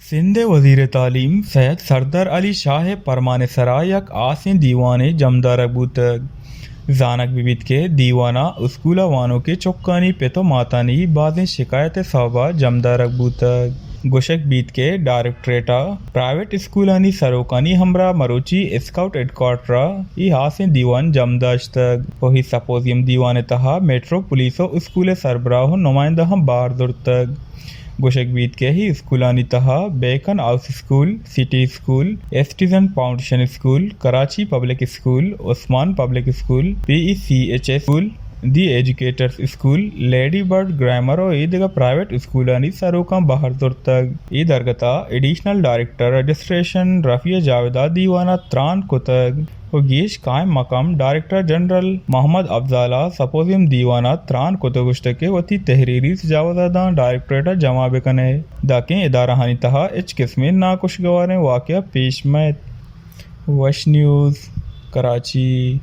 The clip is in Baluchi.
سندھ ءِ وزیر تعلیم سید سردار علی شاہ ءِ پرمان ءِ سرا یک ہاسیں دیوانے جمدارگ بوتگ۔ زانگ بہ بیت کہ دیوان ءَ اسکول ءِ وانوکیں چکانی پت ءُ ماتانی بازیں شکایت ءِ سوب ءَ جمدارگ بوتگ۔ گوشگ بیت کہ ڈائریکٹریٹ ءَ پرائیویٹ اسکولانی سروکانی ہمراہ مروچی اسکاؤٹ ہیڈکوارٹر ءَ اے ہاسیں دیوان جم داشتگ ءُ اے سمپوزیم دیوان ءِ تہا میٹرو پولیس ءُ اسکول ءِ سربراہ ءُ نمائندہ ہم بہر زرتگ۔ گوشگ بیت کہ اے اسکولانی تہا Beaconhouse school, city school, citizen foundation school, Karachi public school, Usman public school, P E C H S school, the educators school, lady bird grammar ءُ اے دگہ پرائیویٹ اسکولانی سروکاں بہر زرتگ۔ اے درگت ءَ additional director registration Rafi Javed ءَ دیوان ءَ تران کتگ ءُ گیش قائم مقام ڈائریکٹر جنرل محمد افضل ءَ سمپوزیم دیوان ءَ تران کت ءُ گوشتگ کہ وتی تحریری سجاوزا داں ڈائریکٹریٹ ءَ جمع بہ کن ئے، داں کہ ادارہانی تہا ہچ قسمیں ناخوشگواریں واقعہ پیش مہ ات۔ وش نیوز، کراچی۔